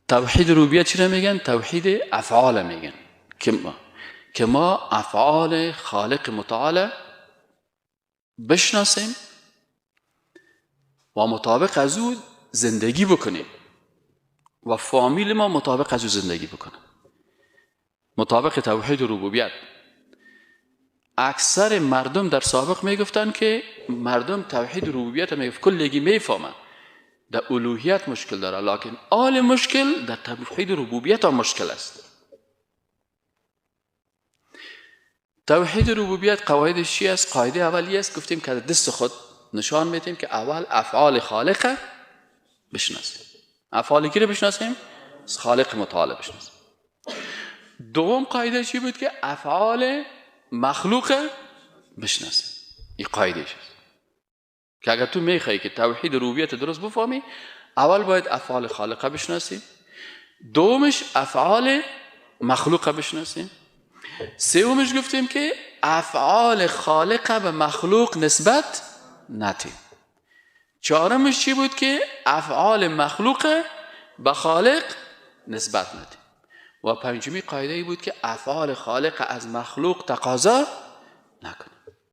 توحید ربوبیت چی را میگن؟ توحید افعال میگن، که ما افعال خالق متعال بشناسیم و مطابق از او زندگی بکنیم و فامیل ما مطابق از او زندگی بکنه، مطابق توحید ربوبیت. اکثر مردم در سابق میگفتن که مردم توحید ربوبیت میگفت کلگی میفهمن، در الوهیت مشکل داره، لکن آل مشکل در توحید ربوبیت هم مشکل است. توحید ربوبیت قواعدش چی است؟ قاعده اولی است، گفتیم که دست خود نشان میدیم که اول افعال خالق بشناسیم. افعال کی رو بشناسیم؟ خالق متعال بشناسیم. دوم قاعده چی بود؟ که افعال مخلوق بشناسیم. این قاعده است که اگر تو میخوای که توحید ربوبیت درست بفهمی، اول باید افعال خالق بشناسیم، دومش افعال مخلوق بشناسیم، سومش گفتیم که افعال خالق به مخلوق نسبت ندیم، چهارمش چی بود؟ که افعال مخلوق به خالق نسبت ندیم، و پنجمی قاعده ای بود که افعال خالق از مخلوق تقاضا نکنیم.